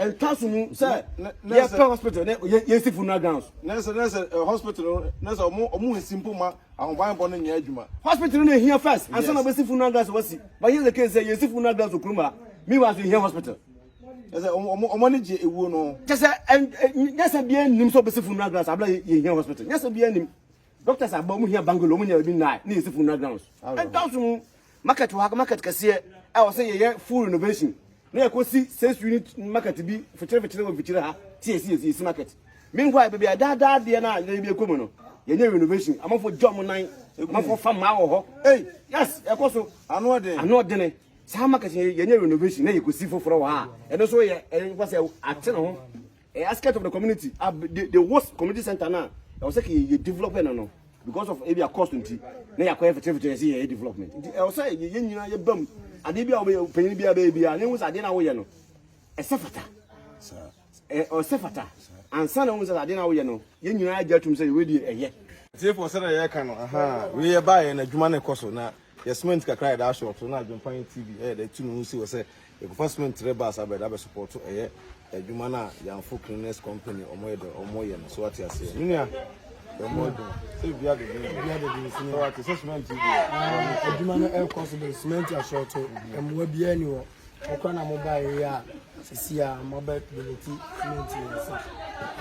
Ɛntɔ so mu sɛ yɛpɛ hospital ne yɛsi funeral grounds. Ne sɛ ne sɛ eh, hospital no ne sɛ ɔmo ɔmo nsi mpo ma ahobanbɔ no nyɛ adwuma. Hospital no ehia first ansa na ɔbɛsi funeral grounds wasi. But here's the case sɛ yɛsi funeral grounds wɔ kurom ha. Meanwhile so yɛhia hospital. Ɛsɛ ɔmo ɔmo ɔmo ani gye ewuo no ho. Kyɛ sɛ nyɛsɛ biara nnim sɛ ɔbɛsi funeral grounds abla yɛhia hospital. Nyɛsɛ biara nnim. Doctors aba ɔmo hia bungalow ɔmo nya baabi nna ne yɛsi funeral grounds. Ɛntɔ so mu. Market wɔ ha, market kɛseɛ a wɔsɛ yɛyɛ full renovation na yɛkɔsi six unit market bi fikyere fikyere wɔ mfikyire ha ti yɛsi yɛsi yɛsi market. Meanwhile baabi a daadaa deɛ no a yɛn bi ɛkɔ mu no yɛnyɛ renovation amanfoɔ gya wɔn nan amanfoɔ fa mmaa wɔ hɔ. Ei yes ɛkɔ so. Ano ɔden. Ano ɔdene saa market yɛ yɛnyɛ renovation na yɛkɔsi foforɔ wɔ ha ɛno nso yɛ ɛyɛ sɛ ate ne ho. Ɛyɛ aspect of the community a the the worst community center na ɛwɔ sɛ yɛ yɛ develop no no because of ebi a cost nti na yɛ akɔyɛ fɛkyɛ fɛkyɛ yɛ sɛ yɛ development nti ɛwɔ sɛ yɛ yɛ nyinaa yɛ bam adeɛ bi a wɔbɛyɛ panyin bi a bɛyɛ bi a ne ho sɛ adeɛ na wɔyɛ no ɛsɛ fata ɛ ɔsɛ fata ansa na wɔn sɛ adeɛ na wɔyɛ no yɛn nyinaa agye atum sɛ yɛ deɛ ɛyɛ. Tiefoɔ sɛdeɛ yɛreka no ahaa wei yɛbaeɛ no adwuma no rekɔ so na yɛ cement kakra yɛde ahyɛ na Adwempa TV ɛyɛ dɛ tu ne ho si wɔ sɛ Yɛkɔfa cement trɛ bus aba yɛde abɛ support ɛyɛ adwuma no a Yanfo cleaners company ɔmo yɛ dɛ ɔmo yɛ no so wate aseɛ me nua yɛmmɔ adwuma sɛ biribi adede biribi adede nsi sɛ wate sɛ cement yi deɛ adwuma no ɛkɔ so bɛ cement asɔɔto mmoa biara ni hɔ ɔkora na mo ba yɛ a sisi a mo abɛ donate cement yɛn nsa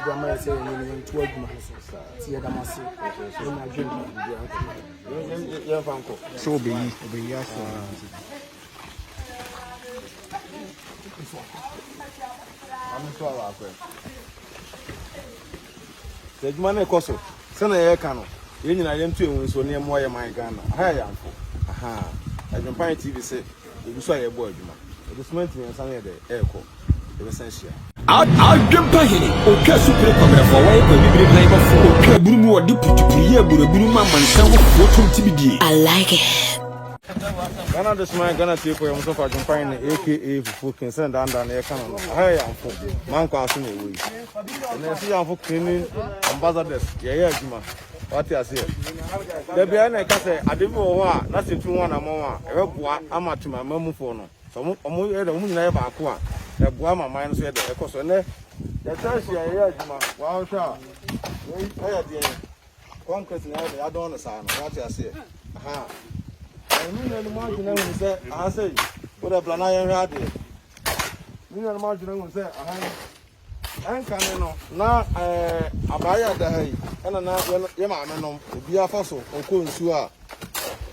ɛde ama yɛ sɛ yɛn yɛn yɛn to adwuma no so ti yɛ dam ase yɛn na adwene yɛmfa nkɔ sɛ ɔbɛyi ɔbɛyi asɔ Sɛ adwuma no rekɔ so sɛnea yɛreka no, yɛn nyinaa yɛnto yɛn ho nsuo na yɛmmoa yɛn man Ghana. Aha yɛ Yamfo. Ahaa. Adwempan TV se yɛgu so a yɛrebɔ adwuma. Yɛde cement mmiɛnsa no yɛ dɛ ɛrekɔ. Yɛbɛsan ahyia. Adwempa hene, otwa supire kɔbrɛfoɔ, wɔyɛ kɔ abibire ban bɔfoɔ, otwa aburu mu ɔde putupuru yɛ aburaburu ma amansan wofoɔ tom tibidie. I like it. Ghana Adesman Ghana Tiefo yɛ Mustafa Adwempan ne aka Fufuo King sɛ dandan na yɛka no no aha yɛ Yamfo Mankwa ase na ɛwɔ yi ɛna yɛsɛ Yamfo Cleaning Ambassadors yɛyɛ adwuma wate aseɛ da biara na ɛka sɛ ade bi wɔ hɔ a na sɛ tu ho anammɔn a ɛbɛboa ama temama mufoɔ no sɛ ɔmo ɔmo yɛ dɛ ɔmo nyinaa yɛ baako a ɛboa ma man no so yɛ dɛ ɛkɔ so ɛnɛ yɛtwa ahyia yɛyɛ adwuma wɔahwɛ a wei ɛyɛ deɛ Concrete na yɛde adɔn no saa no, wate aseɛ. Aha. Ɛno me nuanom adwene ahunu sɛ aha sɛ wode bra na yɛnhwɛ adeɛ. Me nuanom adwene ahunu sɛ aha yi ɛnka ne no na ɛɛ abaayɛ da ha yi ɛna na yɛ maame nom obiara fa so ɔkɔ nsuo a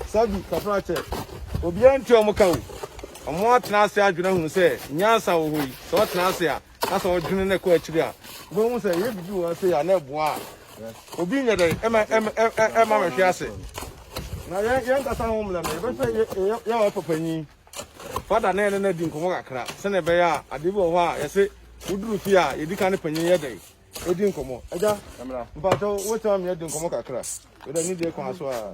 sabi kakra kyɛ obiara nti ɔmo ka o ɔmo atena ase adwene ahunu sɛ nyansa wɔ hɔ yi sɛ ɔtena ase a na sɛ ɔdwene no kɔ akyiri a, wobɛhu sɛ yɛ biribi wɔ ase a na ɛboa a obi nyɛ dɛn ɛma ɛma ɛma mɛhwe ase. Na yɛn yɛn kasa ho mmerɛ no yɛbɛhwɛ yɛ yɛ yɛ wɔ papanyin fada na yɛne no adi nkɔmmɔ kakra sɛnea ɛbɛyɛ a adeɛ bi wɔ hɔ a yɛse woduru fie a yɛdi kan ne panyin yɛ dɛn ɛdi nkɔmmɔ. Agya, mpakyɛw wotumi ama yɛadi nkɔmmɔ kakra? Wode ne deɛ kwan so a.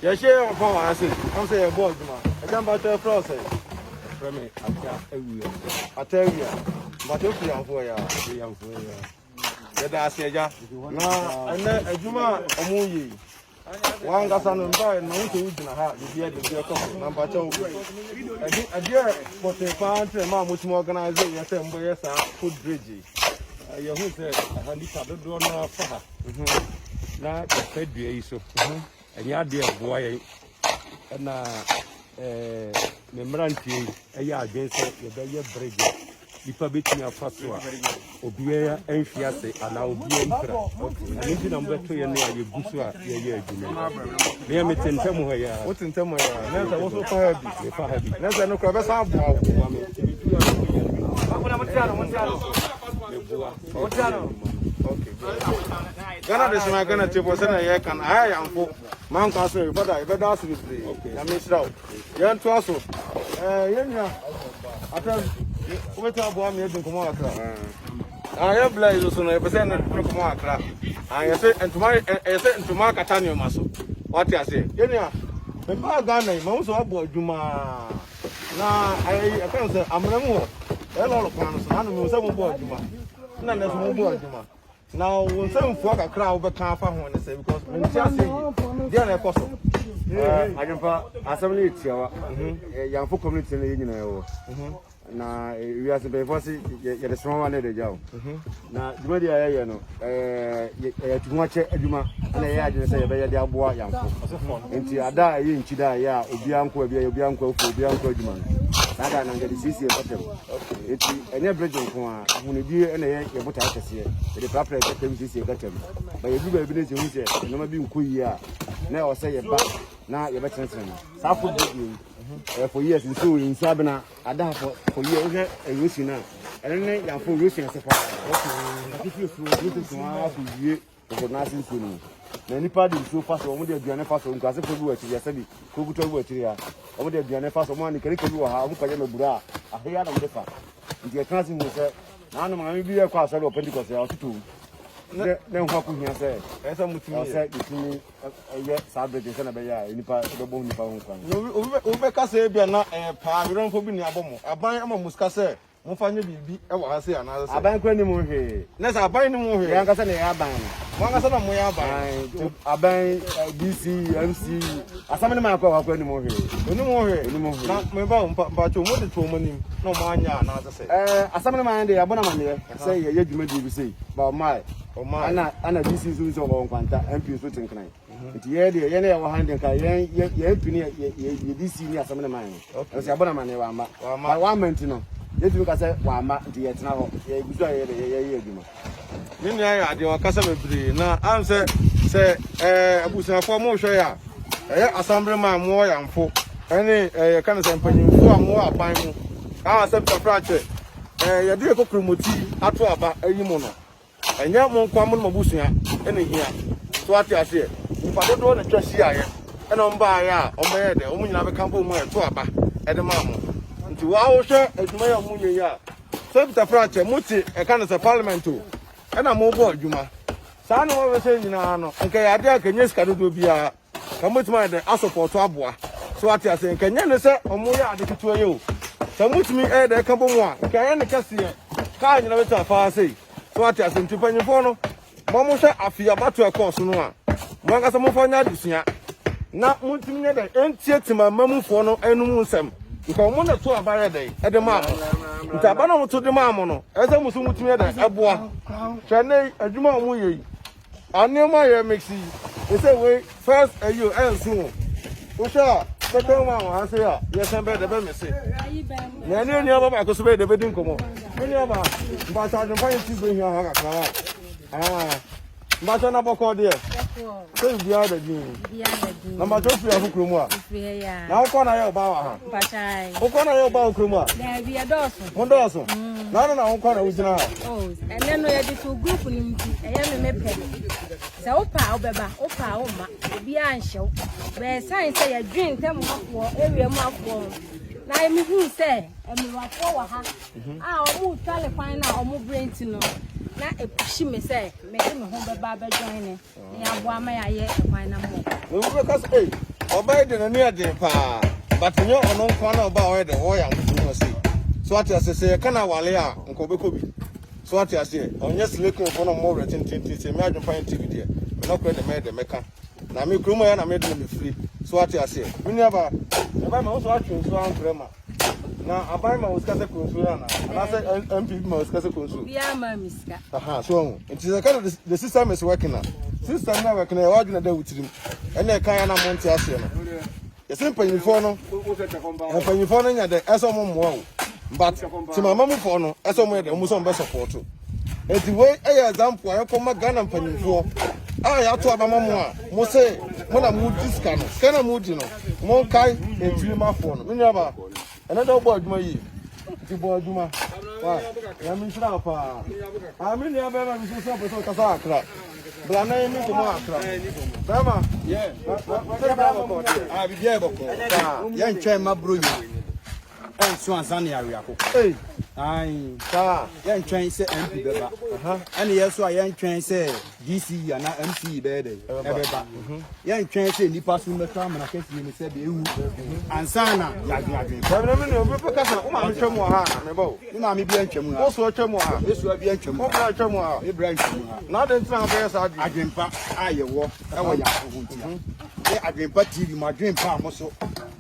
Yɛhyɛ yɛ ɔfa wɔ ase, ɛm sɛ yɛbɔ adwuma. Agya mpakyɛw ɛfrɛ wo sɛ? Ɛfrɛ me Ata Awia. Ata Awia. Mpakyɛw firi Yamfoɔ ya. Firi Yamfoɔ ya. Yɛda ase agya. Na ɛnɛ adwuma a ɔmo yɛ yi. Wankasa no mbae no mahu sɛ wogyina ha biribi ade bi ɛkɔ so na mpakyɛw ɛde ɛdeɛ pɔtee paa nti na ɛma motumi organize yɛ sɛ mbɛyɛ saa foot bridge yi. Yɛhu sɛ ɛha nipa dodoɔ no afa ha mhm. na yɛfa dua yi so mhm. ɛnyɛ adeɛ ɛboa yɛn ɛna ɛɛ me mmeranteɛ yi ɛyɛ adwene sɛ yɛbɛyɛ bridge a nipa bɛtumi afa so a obiara nhwe ase anaa obiara mpira. Ɛno nti na mobɛto yɛn no a yɛgu so a yɛyɛ adwuma yi. Meɛ mete ntam hɔ yi ara. Wote ntam hɔ yi ara. Na sɛ wo so fa ha bi. Mefa ha bi. Na sɛ no kora bɛsan aboa wo. Boa me. Nti medu a meyɛ meboa. Okay. Ghana de soma Ghana tiefo sɛ na yɛka no ayɛ yamfo mankwa so fada yɛbɛda ase bebree nyame nhyira wo Yɛntoa so. Ɛɛ yɛn nua atam wobɛtumi aboa me adi nkɔmmɔ kakra. Ah, yɛn bla yi so no yɛpɛ sɛ ɛno nkɔmmɔ kakra. Ah, yɛsɛ ntoma yɛsɛ ntoma akata nneɛma so. Wate aseɛ. Yɛn nua mebaa Ghana yi mahu sɛ wabɔ adwuma na ayɛ ɛka no sɛ amena mu hɔ ɛyɛ lɔɔre kwan no so na ano mehu sɛ mobɔ adwuma na nɛ so mobɔ adwuma. Na wo nsɛmfua kakra a wobɛka afa ho ne sɛ because mente ase yi deɛ na ɛkɔ so. Adwempa asɛm no yɛ tiawa. Mhm. Yɛnfo community no yɛ nyinaa wɔ. Mhm. Na wiase mpanyinfoɔ se yɛde soma wa ne yɛde gya o. Na dwumadi a yɛyɛ no ɛyɛ atuhoakyɛ adwuma ɛna ɛyɛ adwene sɛ yɛbɛyɛ de aboa yamfo. Nti ada a ɛyɛ nkyi da a ɛyɛ a obiara nkɔ baabi a obiara nkɔ afuo obiara nkɔ adwuma no saa da na nka de siesie mpɔtam. Nti ɛnyɛ bridge nko a ahonidie ɛna ɛyɛ yɛ botae kɛseɛ. Yɛde prapra yɛ siesie gutter mu. Ba yɛdu baabi no sɛ hu sɛ nneɛma bi nkɔ yie a na ɛwɔ sɛ yɛba na yɛbɛtenetene no. Saa footbridge yi ɛyɛ for years nsuo nsuo abena ada ha for for years wohwɛ erosion a ɛno ne yɛafo erosion ase paa ɛte firi soro nsuo tuntun ara kɔ wie kɔkɔ n'ase nsuo no mu na nipa de nsuo fa so wɔn de aduane fa so nkurasefoɔ bi wɔ akyiri yɛsɛ bi kuro ketewa bi wɔ akyiri ha wɔn de aduane fa so wɔn a nikarika bi wɔ ha wɔn kɔyɛ mabura a ahe ara na wɔn de fa nti yɛtena ase hu sɛ naanu maame bi yɛ kɔ asɔre wɔ pentecost a ɔtoto mu ne ne ho akɔhia sɛ ɛsɛ yɛtumi ɛyɛ saa bere de sɛnea ɛbɛyɛ a nnipa bɛbɔ nnipa ho kwan. Na obi obi obi bɛka sɛ ebia na ɛyɛ paa werɛmfo bi ni abɔ mo. Aban ama mo sika sɛ momfa nyɛ biribi wɔ ha sei anaasɛ sɛ. Aban kura nim ho hwee. Na sɛ aban nim ho hwee. Yɛn ankasa na yɛyɛ aban no. Mo ankasa na moyɛ aban no. Ae, nti aban eh, DC, MC, asɛm no maa kɔ hɔ kura nim ho hwee. Onim ho hwee. Onim ho hwee. Na meba o, mpa mpakyɛw mo de to wɔn anim na wɔn anyɛ anaasɛ sɛ. Eh, asɛm no maa no de yɛabɔ no amanneɛ sɛ yɛyɛ dwumadie bi sei, ba ɔmmae. Ɔmaa. Ana ana DC nso nso wɔ nkwanta, MP nso te nkran. Nti yɛn deɛ yɛn a yɛwɔ ha no deɛ nka yɛn yɛ yɛn MP ne yɛ yɛ yɛ DC ne asɛm ne man no. Okay. Ɛsɛ yɛabɔ no amanneɛ wamma. Wamma. Ba wamma nti no yɛtumi ka sɛ wamma nti yɛtena hɔ yɛgu so a yɛyɛ dɛ yɛyɛ adwuma. Me nua yɛ adeɛ wakasa bebree na am sɛ sɛ ɛɛ abusuafoɔ mo hwɛ yɛ a ɛyɛ asambrema a mo yamfo ɛne ɛɛ yɛka no sɛ mpanyinfoɔ a mo aban mu a sɛ tafrakyɛ ɛɛ yɛde yɛ kokromoti ato aba ayi mo no. Ɛnyɛ mo nkoa mo ne mo abusua na ehia. So wate aseɛ? Nnipa dodoɔ na atwa hyiaeɛ ɛna wɔn baeɛ a wɔn bɛyɛ dɛ wɔn nyinaa bɛka bɔ mu a ɛto aba ɛde maa mo. Nti waa wohwɛ adwuma yi a wɔn yɛ yi a sɛ Peter Frakyɛ mo te ɛka no sɛ parliament o ɛna mo bɔ adwuma. Saa nneɛma bɛ sɛ nyinaa no nka yɛ adeɛ a nka nyɛ sika dodoɔ biara. Ka mobɛtumi ayɛ dɛn asɔpɔto aboa? So wate aseɛ? Nka nyɛ ne sɛ ɔmo yɛ ade ketewa yi o. Sɛ motumi ɛyɛ dɛn ka bɔ mu a, nka ɛyɛ ne kɛseɛ. Kaa nyina bɛtumi afa ha sei. So wate aseɛ? Nti mpanyinfoɔ no, mo a mohwɛ afe abatoɔ a ɛkɔɔ so no a, mo ankasa momfa nyɛ adesua. Na montumi nyɛ dɛn ɛntie temammamufoɔ no anum nsɛm. Nka ɔmo na to aba yɛ dɛn ɛde maa mo. Nti aba na ɔmo to de maa mo no, ɛsɛ sɛ mo nso motumi yɛ dɛn ɛboa. Hwɛ nnɛ yi, adwuma a ɔmo yɛ yi. Nneɛma a yɛ mix yi, ɛsɛ wei first ɛyi o ɛnso o. Wohwɛ a second one wɔ ha se a yɛsɛn bɛyɛ dɛ bɛ mese. Na ɛne nneɛma baako so bɛyɛ dɛ bɛdi nkɔmmɔ. Me nneɛma mpakyɛ adwempa yɛ ti bɛhia ha kakra wa. Ah, mpakyɛ na bɔkɔ deɛ. Sɛ biribiara da din. Na mpakyɛ wofiri afo kurom a. Na wokɔ na yɛ ɔbaa wɔ ha. Wokɔ na yɛ ɔbaa wɔ kurom a. Daabi ɛdɔɔso. Mo dɔɔso. Na ano na wokɔ na wogyina ha. Oh, ɛnɛ no yɛde to group no nti ɛyɛ me mepɛ. Sɛ wopɛ a wobɛba, wopɛ a womma. Obiara nhyɛ wo. Bɛyɛ san sɛ yɛdwen ntɛm afoɔ, area mu afoɔ ho. Na mehu sɛ mmerewafoɔ wɔ ha a wɔn retwa le kwan no a wɔn brɛ nti no, na epushi me sɛ mede me ho bɛba abɛjoin ne. na yɛaboa ama yɛayɛ ɛkwan no mmɔ. Obi bɛka sɛ, ei, ɔbaa yi de n'ani yɛ den paa, but nyɛ ɔno nko ara na ɔbaa a ɔyɛ dɛ, ɔyɛ ahosuo mu sei. So ate aseɛ, sɛ yɛka no awale a, nka ɔbɛkɔ bi. So ate aseɛ, ɔnyɛ slay queen foɔ na ɔmmɔ werɛ tententen sei, me adwempa yɛ TV deɛ, me nɔkorɛ ne mɛyɛ dɛ mɛka. Na me kurom a yɛ na mede na mefiri. So ate aseɛ, me nuabaa, ɛbɛma wo so atwe nsuo amprɛ ma. Na aban ma wo sika sɛ kɔ nsuo anaa? Anaasɛ MP ma wo sika sɛ kɔ nsuo? Obiara ma me sika. Aha, so ɔho. Nti sɛ ɛka the system is working a, system na working a ɛwɔ adwene da wo tirim. Ɛna ɛka yɛ na mo nte aseɛ no. Yɛsɛ mpanyinfoɔ no, mpanyinfoɔ no nya dɛ ɛsɛ ɔmo mmoa o. But temamamufoɔ no ɛsɛ ɔmo yɛ dɛ ɔmo sɛ ɔmo bɛ support. Nti wei ɛyɛ example a yɛkɔ ma Ghana mpanyinfoɔ a yɛato aba ma mo a mo se mo na mo di sika no sika na mo di no mo nkae nkyirimafoɔ no. Me nua ba ɛnɛ dɛ wobɔ adwuma yie nti bɔ adwuma wa nyame nhyira wo paa. Ah me nua bɛrima bi so sɛ ɔpɛ sɛ ɔkasa akra bra na yɛni nkɔmmɔ akra bɛrima. Sɛ bia bɔkɔ deɛ. Ah biribiara yɛ bɔkɔ. Yɛntwɛn mma Buronya. Ɛnso ansa na yɛawe akokɔ. Ei. Ae. Saa. Yɛntwɛn sɛ MP bɛba. Ɛne yɛ so a yɛntwɛn sɛ DCE anaa MCE bɛyɛ dɛ ɛbɛba. Mhm. Yɛntwɛn sɛ nnipa so mmɛtɔ amena kɛseɛ mu sɛ deɛ ɛwu ansa na yɛadwen adwen. Dabi na me nua obi bɛka sɛ wo maame twam wɔ ha ana meba o. Me maame bi antwam ha. Wo so atwam wɔ ha. Me so bi antwam ha. Wo bra atwam wɔ ha. Me bra antwam ha. Na adɛn nti na wobɛyɛ saa adwene? Adwenpa a yɛwɔ ɛwɔ yɛn ho ntia. Ne Adwenpa TV mo adwenpa a mo so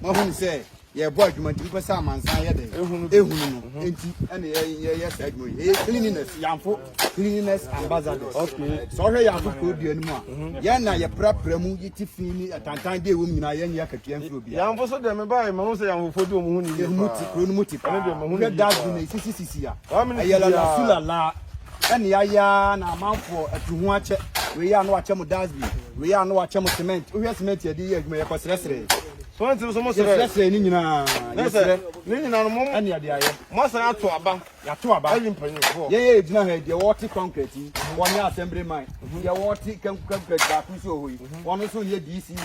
moahunu sɛ. Yɛbɔ adwuma nti mopɛ sɛ amansan yɛ dɛn? Ehunu no. Mhm. Nti ɛna yɛyɛ saa adwuma yi. Ɛyɛ cleanliness, Yamfo cleanliness ambassadors. Okay. Sɛ ɔhwɛ Yamfo kuro dua no mu a, mhm. yɛn na yɛprapra mu, yɛte fi ne atantan de ɛwɔ mu nyinaa yɛnyɛ akatua mfiri obiara. Yamfo so deɛ mebaeɛ mahu sɛ Yamfofoɔ di wɔn ho ni yie paa. Kuro no mu te paa. Ɛno deɛ mahu no Hwɛ yie dustbin paa. a ɛsisisisi a, One minute ɛyɛ biara. lalasulala ɛne ayɛ ara na amanfoɔ atu ho akyɛ. Wei a na wakyɛ mo dustbin, wei a na wakyɛ mo cement. Wohwɛ cement yɛde yɛ adwuma yɛkɔsrɛsrɛ. So nti nso mo srɛ. Yɛsrɛsrɛ ne nyinaa. Yɛsrɛ. Ne nyinaa no mo. Ɛne yɛde ayɛ. Mo asan ato aba. Yɛato aba. Ayi mpanyinfoɔ. Yɛn yɛ gyina ha yi deɛ wɔte concrete yi wɔnyɛ assembly man. Deɛ wɔte concrete baako nso wɔ hɔ yi wɔn nso nyɛ DCE.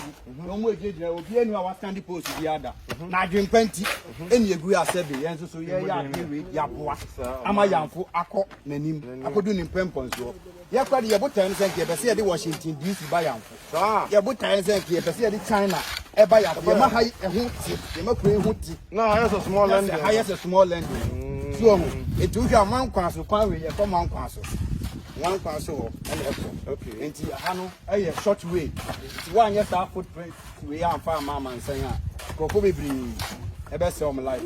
Na wɔn gyinagyina obi anu a wasande post bi ada. Na adwempa nti ɛne egu yɛ asɛbe yɛn nso so yɛyɛ adeɛ wei de aboa ama yɛnfo akɔ n'anim akɔdu ne mpɛmpɔnsoɔ. Yɛkora de yɛ botae no sɛ nka yɛpɛ sɛ yɛde Washington DC ba yɛnfo. Saa. Yɛ botae ne sɛ nka yɛpɛ sɛ yɛde China ɛba yɛ ase. Yɛma ha yi ɛho te. Yɛma kuro yi ho te. Na ha yɛ sɛ small London. Ha yɛ sɛ small London. Mm. So ɔho. Eti wohwɛ a man kwan so kwan wei yɛkɔ man kwan so. Man kwan so hɔ ɛna ɛkɔ. Okay. Nti ha no ɛyɛ short way. Nti woanyɛ saa footprint wei amfa ama amansan a nkurɔfoɔ bebree ɛbɛsɛ wɔn life.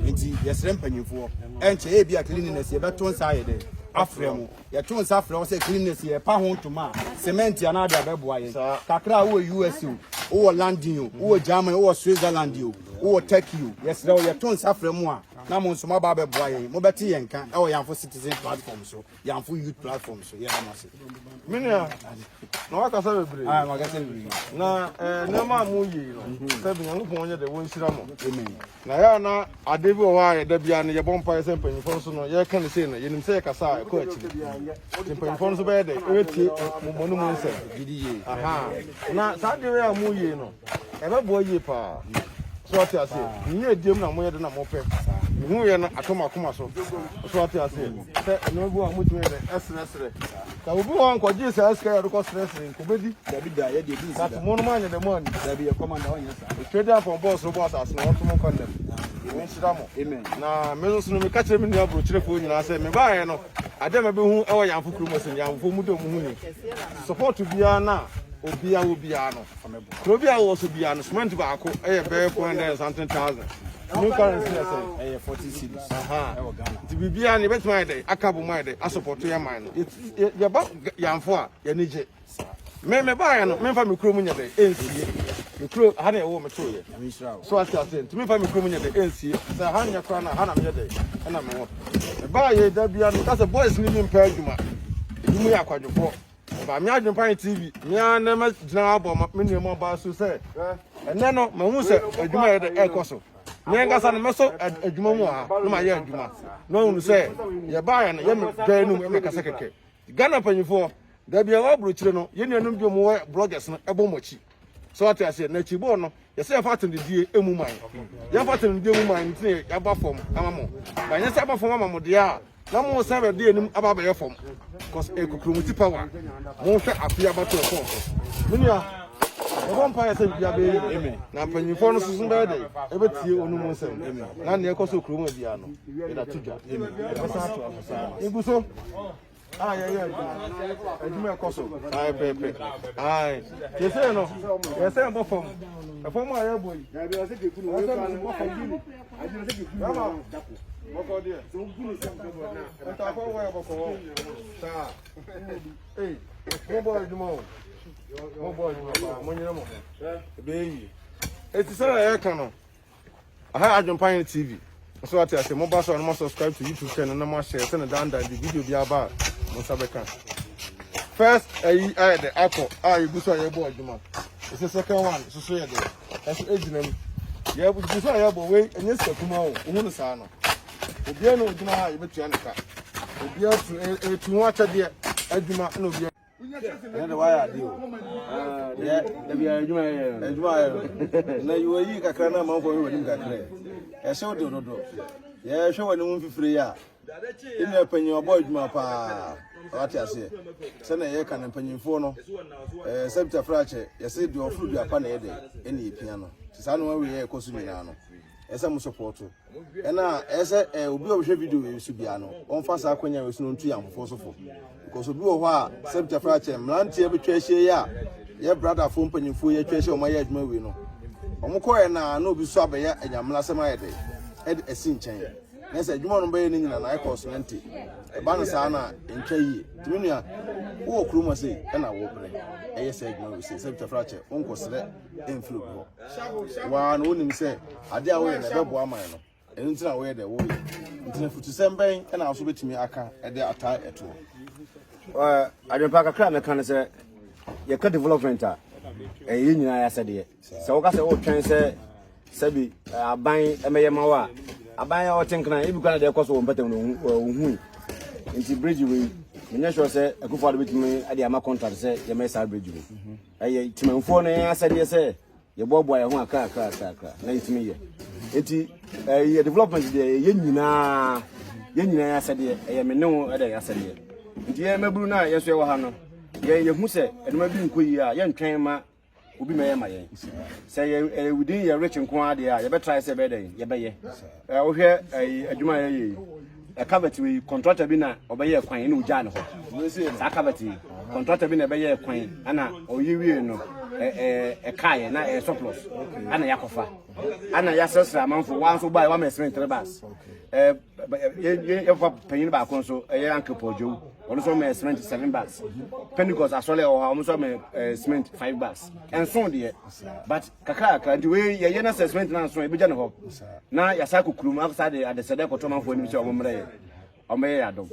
Nti yɛsrɛ mpanyinfoɔ ɛnkyɛ ebi a cleanliness yɛbɛto nsa ayɛ dɛ afrɛ mo. Yɛto nsa frɛ wo sɛ cleanliness yɛpa ho ntoma a, cement anaa de abɛboa yɛn. Kakra a wowɔ US o, wowɔ London o, wowɔ Germany, wowɔ Switzerland o, wowɔ Turkey o, yɛsrɛ wo yɛto nsa frɛ mo a na mo nso moaba abɛboa yɛn. Mobɛte yɛn nka ɛwɔ Yamfo Citizen platform so, Yamfo Youth platform so. Yɛda mo ase. Me nua, na wakasa bebree. Ah, makasa bebree. Na eh, nneɛma a moyɛ yi no, sɛ bi Nyankopɔn nyɛ dɛ wɔnhyira mo. Amen. Na yɛ a na ade bi wɔ hɔ a yɛda biara no yɛbɔ mpaeɛ sɛ mpanyinfoɔ nso no yɛka no sei no yɛnim sɛ yɛkasa a ɛkɔ akyiri nti mpanyinfoɔ no nso bɛyɛ dɛ ɛbɛtie mo no mu nsɛm aha na saa adeɛ wei a moyie no ɛbɛboa yie paa so ate aseɛ menyɛ adiem na moyɛ de na mopɛ mehu yɛ no atɔ m'akoma so so ate aseɛ sɛ nneɛma bi wɔ a motumi yɛ dɛ ɛsrɛsrɛ Sɛ obi wɔ hɔ a nkɔgyee saa sika yi a ɔde kɔ srɛsrɛ nkɔbɛdi. Dabi da, yɛ deɛ ebi nsi da. But mo no moanyɛ dɛ moanni. Dabi, yɛ kɔmanda ɔnyɛ saa. Otwa di afɔn bɔɔ soro bɔɔ asase na ɔnto mo nkwa nna mu. Ɔnhyira mo. Amen. Na me nso so no meka kyerɛ me nua aburokyerɛfoɔ nyinaa sɛ mebaeɛ no adeɛ a mabɛhu wɔ Yamfo kurom ase no Yamfofoɔ mu dɔ mo ho ni. Support biara no a obiara wɔ biara no kuro bi a wowɔ so biara no cement baako yɛ bɛyɛ 400 and something thousand. New currency yɛ sɛn? Ɛyɛ 40 cedis. Aha. Ɛwɔ Ghana. Nti biribiara no yɛbɛtumi ayɛ dɛ aka bom ayɛ dɛ asopɔto yɛ man no. Yɛba Yamfo a yɛni gye. Me me baayɛ no memfa me kurom nyɛ dɛ ɛnsie. Me kuro ha na ɛwɔ me tooyɛ. So ate aseɛ nti memfa me kurom nyɛ dɛ ɛnsie. Sɛ ha nyɛ koraa na ha na meyɛ dɛ ɛna mewɔ. Mebaayɛ da biara no meka sɛ boys no bi mpɛ adwuma. Ebi mu yɛ akwadwofoɔ. Ba me adwempa ne TV me ara na mɛgyina abɔ me nua mu aba so sɛ ɛnɛ no mahu sɛ adwuma yɛ dɛ ɛrekɔ so. Me ankasa no mɛsɔ adwuma mu wɔ ha na mayɛ adwuma na ɔhunu sɛ yɛbaeɛ no yɛ me dwa no mu ɛmɛkasa kɛkɛ. Ghana mpanyinfoɔ da bi a wɔ aburokyire no yɛn nuanom bi a wɔwɔ bloggers no ɛbɔ wɔn akyi. So ate aseɛ na akyi bɔɔ no yɛsɛ yɛfa atɛmdidie emu man yɛfa atɛmdidie mu man nti na yɛaba fam ama mo ba nyɛ sɛ aba fam ama mo deɛ a na mo san bɛde anim aba abɛyɛ fam cause ɛkukurumuti power monhwɛ afe abato ɛkɔɔ so me nua yɛbɔ mpa yɛ sɛ biribi abɛyɛ yie na mpanyinfoɔ no soso bɛyɛ dɛ ɛbɛtie wɔn mu nsɛm na nea ɛkɔ so kurom biara no yɛda to dwa yɛbɛsan ato aso saa egu so a yɛyɛ adwuma adwuma ɛkɔ so saa pɛpɛɛpɛ ae sese no yɛsɛ ɛbɔ fam ɛfam a yɛbɔ yi yɛsɛ ɛbɔ fam bɛma bɔkɔ deɛ ntafo wɔ yɛ bɔkɔ wɔ saa ee mo bɔ adwuma o mo bɔ adwuma paa mo nyere mo ho ɛbɛyɛ yie eti sɛ yɛka no. Aha yɛ Adwempa Hene TV. Nso ate ase, mo ba so a na mo subscribe to YouTube channel na mo share sɛ na dandan de video bi aba a mo nsa bɛka. First ayi ayɛ dɛ akɔ a yɛgu so a yɛbɔ adwuma. Ɛsɛ second one nso so yɛ dɛ ɛso egyina mu. Yɛgu so a yɛbɔ wei ɛnyɛ sika kuma o, wohu no saa no. Obiara na ogyina ha a yɛbɛtua ne ka. Obiara tu etu ho akyɛdeɛ adwuma na obiara ɛnɛ de wayɛ ade o yɛ dabi adwuma yɛ no adwuma yɛ no na yi wɔyi kakra na amanfoɔ hwɛ w'anim kakra ɛhyɛ wo de dodo yɛhwɛ w'anim mfifire yi a ɛnua panyin ɔbɔ adwuma paa wate aseɛ sɛnea yɛka no mpanyinfoɔ no ɛɛ sɛ bita frakyɛ yɛsɛ deɛ ɔforo dua pa na ɛyɛ dɛ ɛna yɛpia no te saa nneɛma wei yɛ ɛkɔ so nyinaa no ɛsɛ mo sɔpɔto ɛna ɛsɛ ɛ obi a ɔhwɛ video yi so biara no ɔmfa saa akwanya yi so no ntu yɛn ahofoɔ so fo because obi wɔ hɔ a sɛ bitafra kyɛ mmeranteɛ bɛtwa ahyia yi a yɛ bradafoɔ mpanyinfoɔ yi atwa ahyia wɔn ayɛ adwuma wei no Wɔn kɔɛ na na obi so abɛyɛ anyamena asɛm ayɛ dɛ ɛde asi nkyɛn. Na sɛ adwuma no bɛyɛ ne nyina na ɛkɔ so nante. Ɛba no saa na ɛntwa yie. Nti me nua, wowɔ kurom ha sei ɛna wobrɛ ɛyɛ sɛ adwuma wei sei sɛ bitafra kyɛ wonkɔsrɛ ɛmfiri obi hɔ. Waa na wonim sɛ adeɛ a woyɛ no ɛbɛboa man no. Ɛno nti na woyɛ dɛ woyɛ. Nti na afutusɛm bɛn na wo nso bɛtumi aka de ataa ɛtoɔ? Adwempa kakra a mɛka no sɛ yɛka development a ɛyɛ yɛn nyinaa asɛdeɛ. Sɛ woka sɛ wotwɛn sɛ sɛbi aban ɛmɛyɛ ma wo a aban a ɔte nkran ebi kora na deɛ ɛkɔ so wɔ mpɛtɛm no ɔhui. Nti bridge wei menyɛ sure sɛ Akufo Addo bɛtumi de ama contract sɛ yɛmɛyɛ saa bridge wei. Ɛyɛ timanfoɔ no yɛn asɛdeɛ sɛ yɛboaboa yɛn ho akra akra akra akra na yɛtumi yɛ nti ɛyɛ development deɛ yɛ nyinaa yɛn nyinaa yɛ asɛdeɛ ɛyɛ me ne wo ɛdɛ yɛ asɛdeɛ nti yɛn maburu no a yɛn nso yɛwɔ ha no yɛn yɛhu sɛ ɛnoma bi nkɔ yie a yɛntwɛn ma obi mɛyɛ ma yɛn sɛ yɛ ɛyɛ within yɛ rich nko ara deɛ a yɛbɛtrae sɛ ɛbɛyɛ dɛn yɛbɛyɛ ɛɛ wohwɛ ɛyɛ adwuma a yɛyɛ yi Ɛkavɛt wei kɔntrata bi na ɔbɛyɛɛ kwan ɛna ogyaa ne hɔ. Saa kavɛt yi kɔntrata bi na ɛbɛyɛɛ kwan ɛna ɔyɛ wie no ɛkaeɛ na ɛyɛ surplus ɛna yɛakɔfa ɛna yɛasrɛsrɛ amanfo wa nso baeɛ wama ɛsene tere bas yɛfa panyin baako nso ɛyɛ Uncle Paul Joe ɔno nso ɔma cement seven bags Pentecost asɔre ɛwɔ hɔ ɔmo nso ɔma cement five bags ɛnso deɛ but Kakrakra nti wei yɛyɛ na sɛ cement no anso a yɛbɛgya no hɔ na yɛasa akɔ kurom akɔsa de adesɛdɛ akɔto amanfoɔ anim sɛ wɔn mmerɛ yɛ wɔn yɛ adom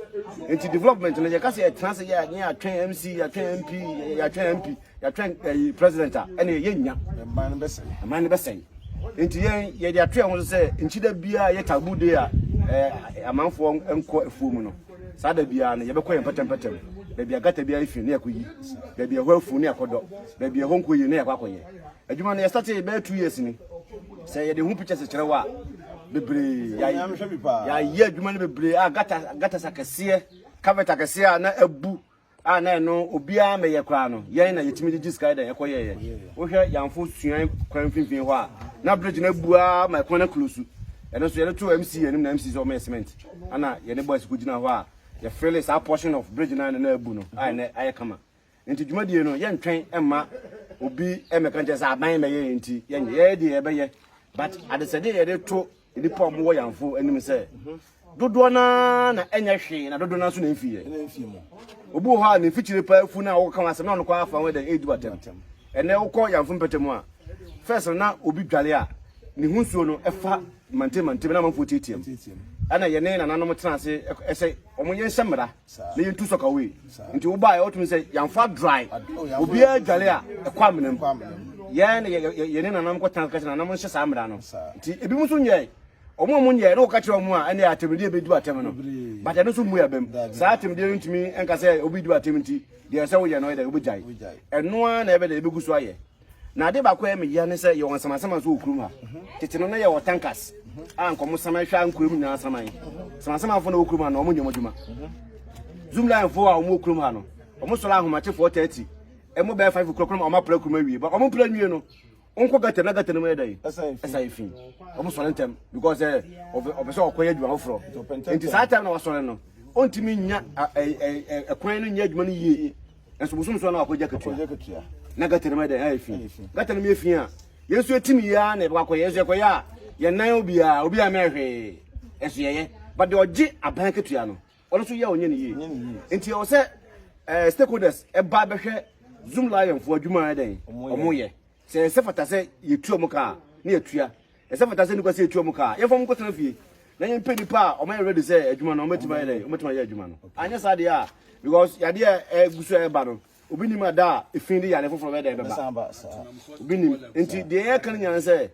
nti development no yɛka sɛ yɛtena ase yɛ ne yɛatwɛn mc yɛatwɛn mp yɛatwɛn mp yɛatwɛn ɛyi president a ɛne yɛnnya ɛman no bɛsɛe ɛman no bɛsɛe nti yɛn yɛde ato yɛn ho so sɛ nkyi da biara yɛ tabu day a ɛɛ amanfoɔ nkɔ afuo mu no saa da biara no yɛbɛkɔ yɛn pɛtɛmpɛtɛm baabi a gata biara fi ne yɛkɔyi baabi a ɛhɔ afu ne yɛkɔdɔ baabi a ɛhɔ nkɔ yie ne yɛkɔ akɔyɛ Adwuma no yɛstartee bɛyɛ 2 years ni. Sɛ yɛde ho pictures kyerɛ wo a, bebree. Yɛayɛ adwuma no bebree a gutters gutters akɛseɛ, carpet akɛseɛ a na abu a na ɛno obiara mɛyɛ koraa no, yɛn na yɛtumi de gye sika dɛn ɛkɔyɛeɛ. Wohwɛ Yamfo Suan kwan mfimfini hɔ a, na bridge no abu ara ma ɛkwan no aklosu. Ɛno nso yɛde too MC anim na MC sɛ ɔmɛyɛ cement. Ana yɛne boys kɔgyina hɔ a yɛfele saa portion of bridge no a na abu no a ɛnɛ ayɛ kama. Nti dwumadie no yɛntwɛn mma obi mmɛka nkyɛn sɛ aban mmɛyɛ yɛn nti yɛnyɛ yɛyɛ deɛ yɛbɛyɛ but adesɛdeɛ yɛde to nnipa a wɔwɔ yɛnfo anim sɛ dodoɔ no ara na ɛnyɛ hwee na dodoɔ no ara nso na ɛmfi yɛ obi wɔ hɔ a ne mfikyire paa afu no a wɔka ho asɛm na ɔno kɔ afa ho dɛ ɛredi watɛm ɛnɛ wokɔ yɛnfo mpɛtɛ mu a first no na obi dwale a ne ho nsuo no ɛfa mantam mantam na amanfoɔ tiatiam ɛna yɛne nananom tena ase ɛsɛ wɔn yɛnhyɛ mmara na yɛntu sɔka wei nti wobaeɛ wotumi sɛ yɛmfa dry oh, obiara dwale a ɛkɔ amena mu yɛn yɛne nananom kɔtena kɛsɛ nananom nhyɛ saa mmara no nti ebi mu nso nyɛe ɔmo a ɔmo nyɛe na wɔka kyerɛ ɔmo a ɛne atɛmdeɛ bɛdu atɛm no but ɛno nso mmu abam saa atɛmdeɛ no ntumi nka sɛ obi du atɛm nti deɛ ɛsɛ woyɛ no ɛdɛ wobɛgyae ɛno ara na ɛbɛdɛ ɛbɛgu so ayɛ Na ade baako a ɛyɛ me ya ne sɛ yɛwɔ nsamansaman nso wɔ kurom ha. Tete no na yɛwɔ tankas a nka wɔn saman hwɛ a nkuro mu nyinaa saman. Samansamanfo na wɔ kurom ha no wɔn nyɛ wɔn adwuma. Zoomlinefo a wɔn wɔ kurom ha no wɔn sɔrɔ ahomakye 4:30 ɛmo bɛyɛ 5 o'clock na wɔn apra kurom awie. But wɔn mpra nwie no wɔn kɔ gata na gata no mu yɛ dɛ ɛsa yɛ fi. Wɔn sɔrɔ ntɛm because ɛ ɔpɛ sɛ ɔkɔyɛ adwuma foforɔ. Nti saa time na wɔsɔre no ɔntumi nya ɛkwan no nyɛ adwuma no yie. Nso bosom so na wakɔgye akatua. Na gata no mu ayɛ dɛn? Ayɛ fi. Gata no mu yɛ fi a, yɛn nso yɛtim yie ara na yɛbɛkɔ akɔyɛ. Yɛn nso yɛkɔyɛ a, yɛn nan obiara, obiara mɛyɛ hwee. Ɛso yɛyɛ. But deɛ ɔgye aban akatua no, ɔno nso yɛ a ɔnyɛ ne yie. Nti ɛwɔ sɛ eh, stakeholders ɛba bɛhwɛ Zoom Lion foɔ adwuma a ɛyɛ dɛn? Ɔmo yɛ. Sɛ ɛsɛ fata sɛ yɛtua ɔmo ka a, na yɛtua. Ɛsɛ fata sɛ nnipa sɛ yɛtua ɔmo ka a, yɛmfa ɔmo nkɔtena fie. Na yɛmpɛ nnipa a ɔmo ayɛ ready sɛ adwuma no ɔmo atumi ayɛ dɛn? Ɔmo atumi ayɛ adwuma no. Anyɛ saa deɛ a, because yadeɛ a ɛgu so a ɛba no, obi nim ada a efi de yare foforɔ bɛyɛ dɛn bɛba. Obi nim. Nti deɛ yɛka no nyinaa ne sɛ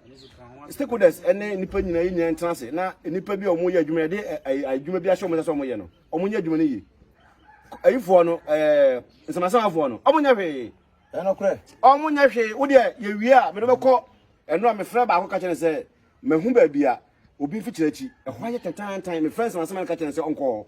stakeholders ɛne nnipa nyinaa yɛ nyinaa ntena ase na nnipa bi a wɔn yɛ adwuma yɛde adwuma bi ahyɛ wɔn nsa sɛ wɔn yɛ no, wɔn nyɛ adwuma no yie. Ayifoɔ no, ɛɛ nsamasamafoɔ no, wɔn nyɛ hwee. Ɛnokorɛ. Ɔmo nyɛ hwee, wo deɛ yɛwie a mede bɛkɔ ɛno a mefrɛ baako ka kyerɛ no sɛ mahu baabi a obi mfikyiri akyi ɛhɔ ayɛ tantantan mefrɛ nsɛmasɛm no ka kyerɛ no sɛ ɔnkɔ hɔ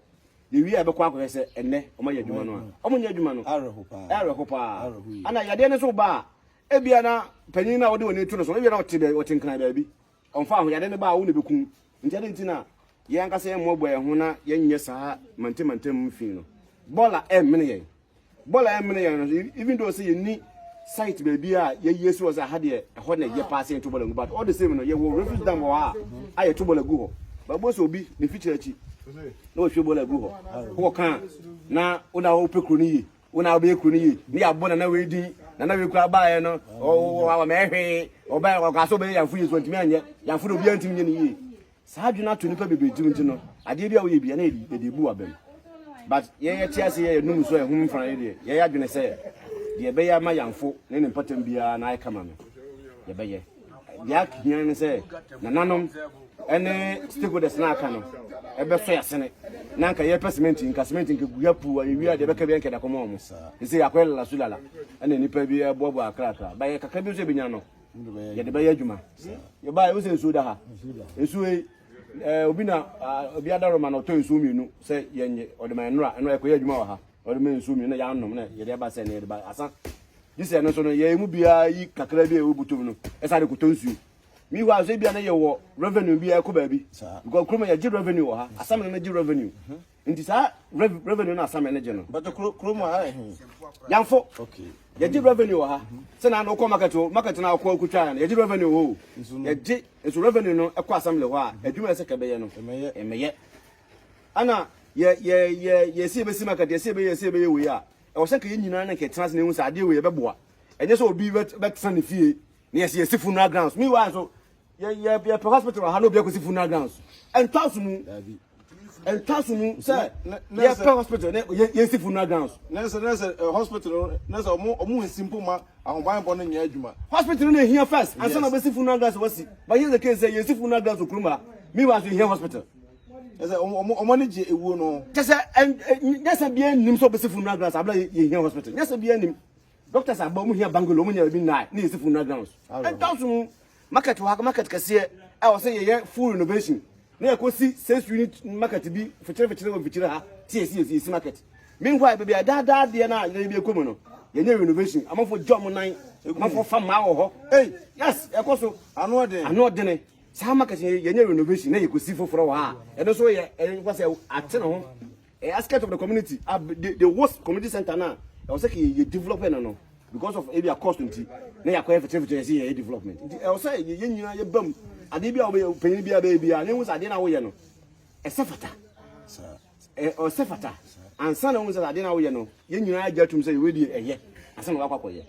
yɛwie a yɛbɛkɔ akɔhwɛ sɛ ɛnnɛ ɔmo ayɛ adwuma no a ɔmo nyɛ adwuma no Awerɛho paa ana yadeɛ no nso ba a ebia na panyin no a wode w'ani to no so ebia na ɔte baabi ɔte nkran baabi ɔmfa ho yadeɛ no ba a wo na ɛbɛkum nti adɛn nti na yɛn ankasa yɛn mmoaboa yɛn ho na yɛnyɛ saa mantamantam fi no bɔɔla ɛmmene yɛn Bɔɔl a ɛmene yɛn no, even though sɛ yɛnni site baabi a yɛyi asi hɔ sɛ aha deɛ ɛhɔ na ɛyɛ paa sɛ yɛnto bɔɔla ngu but all the same no yɛwɔ refuse dam wɔ hɔ a a yɛto bɔɔla gu hɔ baabu sɛ obi ne fikyiri akyi na wɔhwie bɔɔla gu hɔ wokɔ ka na wo na wopɛ kuro no yie wo na wobɛyɛ kuro no yie ne yɛabɔ nana wei din nana wei kura baeɛ no ɔmɛyɛ hwee ɔbaeɛ ɔkaa sɛ ɔbɛyɛ yɛmfo yie so ɔntumi anyɛ yɛmfo de obiara ntumi nyɛ ne yie. Saa adwene ato nnipa bebree tirim nti no, adeɛ bi a woyɛ bia na yɛde ebu w'abam. But yɛn yɛte ase yɛ yɛnum nso a ɛho mfra yɛ deɛ, yɛyɛ adwene sɛ deɛ ɛbɛyɛ ama yɛnfo ne ne mpɔtam biara na ayɛ kama no, yɛbɛyɛ. Deɛ ahia ne sɛ nananom ne stakeholders na aka no ɛbɛsɔ yɛasene na anka yɛpɛ cement nka cement nka gu ha puu a yɛwie a deɛ ɛbɛka bi anka ɛda kɔma wɔn. Ɛsɛ yɛakɔyɛ lala su lala ɛna nnipa bi ɛboaboa akrakra. Ba yɛ kakra bi nso yɛbɛnya no yɛde bɛyɛ adwuma yɛbaa yɛhu sɛ nsuo da ha nsuo yi ɛɛ obi na obi adaroma na ɔtɔ nsuo mmienu sɛ yɛnyɛ ɔde ma nnora ɛno ɛkɔyɛ adwuma wɔ ha ɔde ma nsuo mmienu na yɛanom na yɛde aba sɛ na yɛde ba asa gye sɛ ɛno nso no yɛn mu biara yi kakra bi a ɛwɔ butom no ɛsa de kɔtɔ nsuo mi hɔ a sɛ ebia na yɛwɔ revenue bi a ɛkɔ baabi because kurom yɛgye revenue wɔ ha asamene no gye revenue Nti saa revenue no asame no gye no. But kuro kuro mu ha ɛhe. Yanfo. Okay. Yɛgye revenue wɔ ha. Sɛ na wokɔ market o market na wokɔ okutwa no yɛgye revenue wɔ o. Yɛgye nso revenue no ɛkɔ assembly hɔ a adwuma ɛsɛ kɛbɛyɛ no. Ɛmɛyɛ. Ɛmɛyɛ. Ana yɛ yɛ yɛ yɛsi yɛbɛsi market yɛsi yɛbɛyɛ yɛsi yɛbɛyɛ wei a ɛwɔ sɛ nka yɛn nyinaa na nka yɛtena ase na ehu sɛ adeɛ wei yɛbɛboa. Ɛnyɛ sɛ obi bɛtena ne fie na yɛsi yɛsi funeral grounds. Meanwhile nso yɛ yɛ yɛpɛ hospital wɔ ha na obi akɔsi funeral grounds ɛntɔ aso mu ɛntɔ aso mu sɛ yɛpɛ hospital na yɛnsi funeral grounds. nɛsɛ nɛsɛ eh, hospital no nɛsɛ ɔmo ɔmo nsi mpo ma ahobanbɔ no nyɛ adwuma. hospital no na ehia first ansa na ɔbɛsi funeral grounds wɔsi but here's the case sɛ yɛnsi funeral grounds wɔ kurom ha meanwhile so yɛhia hospital. nɛsɛ ɔmo ɔmo ɔmo ani gye ewuo no. kyɛ sɛ ɛn nyɛsɛ biara nim sɛ ɔbɛsi funeral grounds abira yɛhia hospital nyɛsɛ biara nim doctors aba ɔmo hia bungalow ɔmo nya baabi nnae ne yɛsi funeral grounds ɛntɔ aso mu. Market wɔ ha, market kɛseɛ a wɔsɛ yɛyɛ full renovation na yɛkɔsi six unit market bi fikyere fikyere wɔ mfikyire ha ti yɛsi yɛsi yɛsi market. Meanwhile baabi a daadaa deɛ no a yɛn bi ɛkɔ mu no yɛnyɛ renovation amanfoɔ gya wɔn nan amanfoɔ fa mmaa wɔ hɔ. Hey! Yes, ɛkɔ so. Ano ɔden. Ano ɔdene. Saa market yɛ yɛnyɛ renovation na yɛkɔsi foforɔ wɔ ha a ɛno nso yɛ ɛyɛ sɛ ate ne ho. Ɛyɛ aspect of the community a the the worst community center na ɛwɔ sɛ kɛ yɛ develop no no because of ebi a cost nti na yɛakɔyɛ fɛkyerɛfɛkyerɛ yɛsɛ yɛyɛ development nti ɛwɔ sɛ yɛ nyinaa yɛba mu adeɛ bi a wobɛyɛ panyin bi a bɛyɛ biara na ehu sɛ adeɛ na woyɛ no ɛsɛ fata ɛsɛ fata ansa na wohu sɛ adeɛ na woyɛ no yɛn nyinaa agye atum sɛ yɛwɔ deɛ ɛyɛ ansa na wakɔ akɔyɛ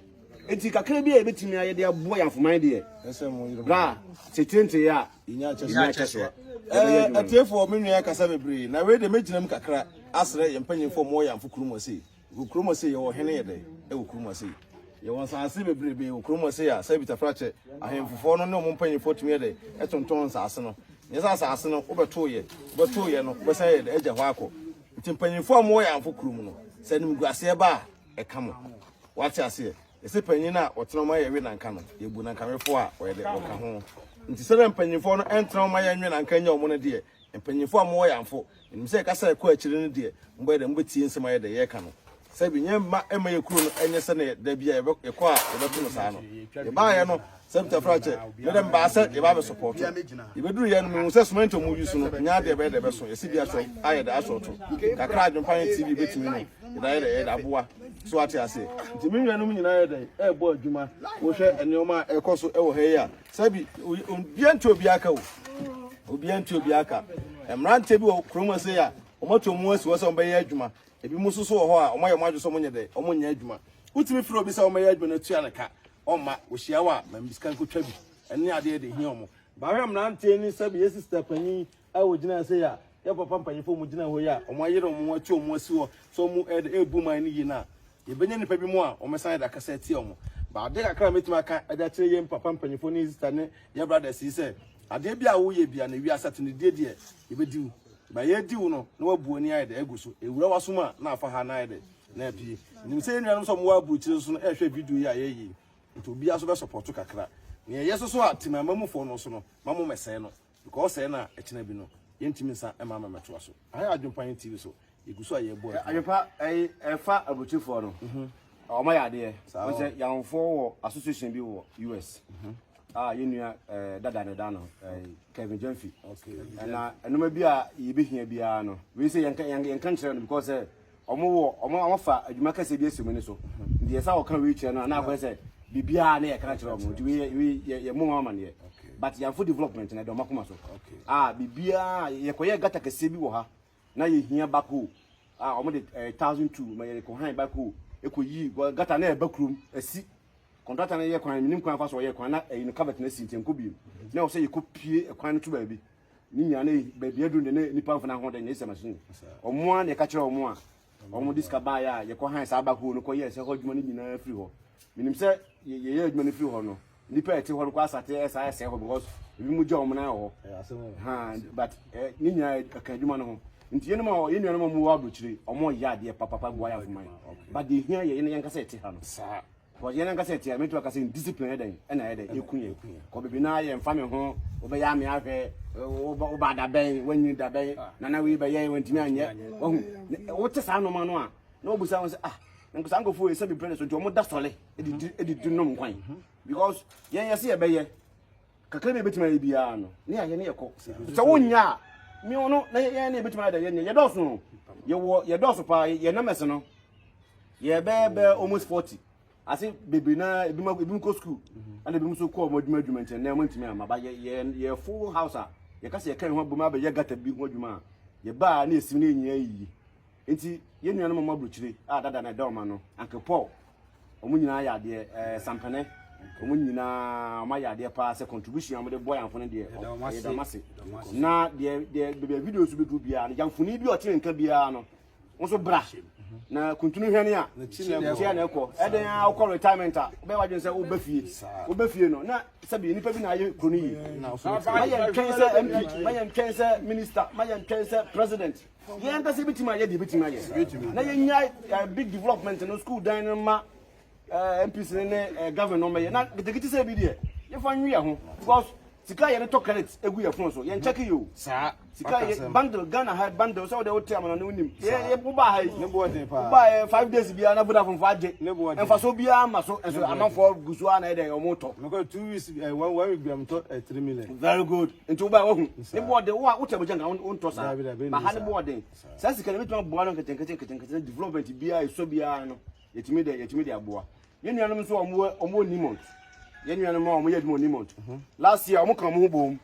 nti kakra bi a yɛbɛtumi ayɛ de aboa yɛn afoman deɛ bra sɛ tire nteeɛ a Yɛnya akyɛ so a. Ɛɛ atiefoɔ me nua kasa bebree na wei deɛ mɛgyina mu kakra asrɛ yɛn mpanyinfoɔ mowɔ yɛn afo kurom ase wɔ kurom ase yɛwɔ hene yɛ dɛ ɛwɔ kurom ase yɛwɔ nsaase bebrebe wɔ kurom ase a sɛ bitafrakyɛ ahemfofoɔ no ne wɔn mpanyinfoɔ tumi yɛ dɛ ɛtontɔn nsaase no nyɛ sɛ asaase no wobɛtoo yɛ wobɛtoo yɛ no wobɛsan yɛ dɛ agya hɔ akɔ nti mpanyinfoɔ a mowɔ yɛn afo kurom no sɛ animguaseɛ ba a ɛka mo wate aseɛ Yɛse panyin a ɔtena ɔma yɛwe nanka no, yɛbu nankawefoɔ a ɔyɛ dɛ ɔka ho. Nti sɛdeɛ mpanyinfoɔ no ɛntena ɔma yɛnwe nanka nya ɔmo no deɛ, mpanyinfoɔ a mowɔ yɛamfo, menim sɛ kasa a ɛkɔ akyire no deɛ, mobɛyɛ dɛ mobɛtie nsɛm a yɛ dɛ yɛreka no. Sɛbi nyɛ mma ɛmma yɛ kuro no ɛnyɛ sɛdeɛ da bi a yɛbɛ yɛkɔ a yɛbɛto no saa no. Yɛbaayɛ no, sɛ Mtafrakyɛ, me dɛ mebaa sɛ yɛba abɛ sɔpɔɔto. Yɛbɛduruiɛ no, mehu sɛ cement a ɔmo use no nyɛ adeɛ ɛbɛyɛ dɛ ɛbɛso, yɛse bi asɔ ayɛ dɛ asɔɔto. Kakra a Adwempa ne TV bɛtumi no, yɛde ayɛ dɛ yɛde aboa. So ate ase? Nti me nuanom nyinaa yɛ dɛn? Ɛrebɔ adwuma. Wohwɛ nneɛma a ɛkɔ so wɔ ha yi a, sɛbi obiara nti obiara ka o. Obiara nti obiara ka. Mmeranteɛ bi wɔ kurom ase a, wɔatu wɔn asi hɔ sɛ wɔbɛyɛ adwuma. Ebinom nso so wɔ hɔ a, wɔayɛ wɔn adwene sɛ wɔnyɛ dɛn? Wɔnyɛ adwuma. Wotumi frɛ obi sɛ wɔmmɛyɛ adwuma no atua ne ka. Ɔmma. Wɔhyia wo a, ma me sika nkotwa bi. Ɛne adeɛ de hia wɔn. Bahwɛ mmeranteɛ ni sɛbi yɛ sista panyin a wɔgyina ase yi a, yɛ papa mpanyinfoɔ a wɔgyina hɔ yi a, wɔayere wɔn ho atu wɔn asi hɔ sɛ wɔn ɛrebu man no yie no a, yɛbɛnya nnipa bi mu a wɔbɛsan de akasa atia wɔn. Ba adeɛ kakra a mɛtumi aka de akyerɛ yɛn papa mpanyinfoɔ ne sista ne yɛ brothers yi sɛ, adeɛ bi a woyɛ bia no wiase atenedie deɛ yɛbɛdi wo. Ba yɛdi wo no na wabu ani ayɛ dɛ agu so. Ɛwura w'asom a na afa ha na ayɛ dɛ na apue. Nim sɛ yɛn nuanom sɛ wɔwɔ aburokyire nso no ɛrehwɛ video yi a yɛyɛ yi. Nti obiara nso bɛsɔpɔto kakra. Nea ɛyɛ so so a Temanmamufoɔ no nso no ma mo mmɛsɛe no. Because ɔsɛe no a ɛkyena bi no yɛntumi nsa mma ama mmɛtoa so. Aha yɛ Adwempa Yɛn TV so, yɛgu so a yɛrebɔ adwuma. Adwempa ɛyi ɛfa aburokyifoɔ no wɔn ayɛ adeɛ wɔn sɛ yanfoɔ wɔ association bi wɔ US a yɛn nua ɛɛ dada ne da no ɛɛ Kevin Gyamfi ɛna ɛnoma bi a yɛbɛhia biara no wei sɛ yɛnka yɛnka nkyerɛ no because sɛ wɔn wɔ wɔn afa adwuma kɛseɛ bi asi wɔn ani so. Nti yɛsa wɔka wei kyerɛ no a na akɔyɛ sɛ biribiara na yɛka kyerɛ wɔn. Nti wei wei yɛ yɛ mo amaneɛ. But yɛnfo development na ɛdɔm akoma so. A biribiara yɛkɔyɛ gata kɛseɛ bi wɔ ha na yɛhia backhoe a wɔn de 1002 ma yɛde kɔ han backhoe ɛkɔ yi gata na ɛba kurom asi. Contractor no yɛ kwan menim kwan fa so ɔyɛ kwan na ɛyi no carpet na asi nti ɛnkɔ biem. Na ɛwɔ sɛ yɛkɔ pie ɛkwan no to baabi. Ne nyinaa ne baabi aduru de ne nipa mfana ho de ne sɛ machine. Wɔn a na yɛka kyerɛ wɔn a Wɔn de sika baeɛ a yɛkɔ han saa backhoe no kɔyɛɛ sɛ hɔ adwuma no nyinaa firi hɔ. Menim sɛ yɛyɛ adwuma no firi hɔ no, nnipa a ɛte hɔ no kɔ asate ɛsaa ɛsɛe hɔ because ebi mu gya wɔn nan wɔ hɔ. Ha but ne nyinaa ɛka adwuma no ho. Nti yɛnom a yɛn nuanom a wɔwɔ aburokyire, wɔn yɛ adeɛ papapa boa yɛn afoma yi. But deɛ ehia yɛ yɛn yɛn kasa ɛte ha no. Because yɛn ankasa ɛte a mɛtumi aka sɛ indiscipline yɛ dɛn ɛna ɛyɛ dɛn ɛku yɛn kɔ bebree naa yɛ mfa me ho wobɛyɛ ame ahwɛ woba dabɛn wanyini dabɛn nana wei bɛyɛ wantumi anyɛ wahu wote saa nnoɔma no a na wobusa ho sɛ ah nkosa nkurɔfoɔ yɛ sɛ bebree ne so nti wɔn da sɔle ɛdidi nom kwan because yɛn yɛse yɛbɛyɛ kakra bi ebetumi ayɛ biara no ne ayɛ ne yɛkɔ sɛ wonya a me no na yɛn ne ebetumi ayɛ dɛ yɛnyɛ yɛdɔɔso yɛwɔ yɛdɔɔso paa yɛ numbers no yɛbɛyɛ bɛ almost 40 ase bebree na ebi mu ebi mu kɔ school ɛna ebi mu nso kɔ wɔn adwuma adwuma nkyɛn na wɔn ntumi ama ba yɛ yɛ yɛ full house a yɛka sɛ yɛka yɛn ho abom abɛyɛ gata bi ho adwuma a yɛbaa ne esim ne yɛn nyinaa yiyi nti yɛn nuanom a wɔn aburukyire a dada na ɛda wɔn ano Uncle Paul wɔn nyinaa yɛ adeɛ ɛɛ sampɛnɛ wɔn nyinaa wɔn ayɛ adeɛ paa sɛ contribution a wɔde bɔ yanfo no deɛ yɛda wɔn ase na deɛ deɛ beebi a video so bɛduru biara no yanfoni bi a ɔte ne nka biara no nso bra na kuntunu hwɛne a kyia na ɛkɔ ɛdɛn a wokɔ retirement a wobɛyɛ wadwene sɛ wobɛ fie wobɛ fie no na sɛbi nnipa bi na ayɛ kuro no yie ma yɛntwɛn sɛ mp ma yɛntwɛn sɛ minister ma yɛntwɛn sɛ president yɛn ankasa yɛbɛtumi ayɛ deɛ yɛbɛtumi ayɛ na yɛnya eh, big development no school dan no ma eh, MPs ne ne eh, government no mɛyɛ na ketekete sɛ bi deɛ yɛfa nwi yɛ ho because sika yɛde tɔ credit egu yɛ phone so yɛn check yi o saa sika yɛ bundle Ghana ha bundle sɛ wode wote amana ne wonim yɛ yɛ woba ha yi ne boɔ den paa woba yɛ 5 days biara na Vodafone fo agye Ne boɔ den. mfaso biara ma so nso amanfoɔ gu so a na ɛdɛ ɔmo tɔ mekɔ 2 weeks one week bia metɔ 3 million. Very good. Nti woba wahu ne boɔ den wo a wote abogya nka wontɔ saa Dabi, dabi, ba ha ne saa. boɔ den saa sika no ebɛtumi aboa no nketenkete nketenkete development biara ɛsɔ biara no yɛtumi de yɛtumi de aboa yɛn nuanom nso a wɔwɔ wɔwɔ Nimont yɛn nuanom a wɔyɛ adwuma wɔ Nimont last year wɔn ka wɔn ho bom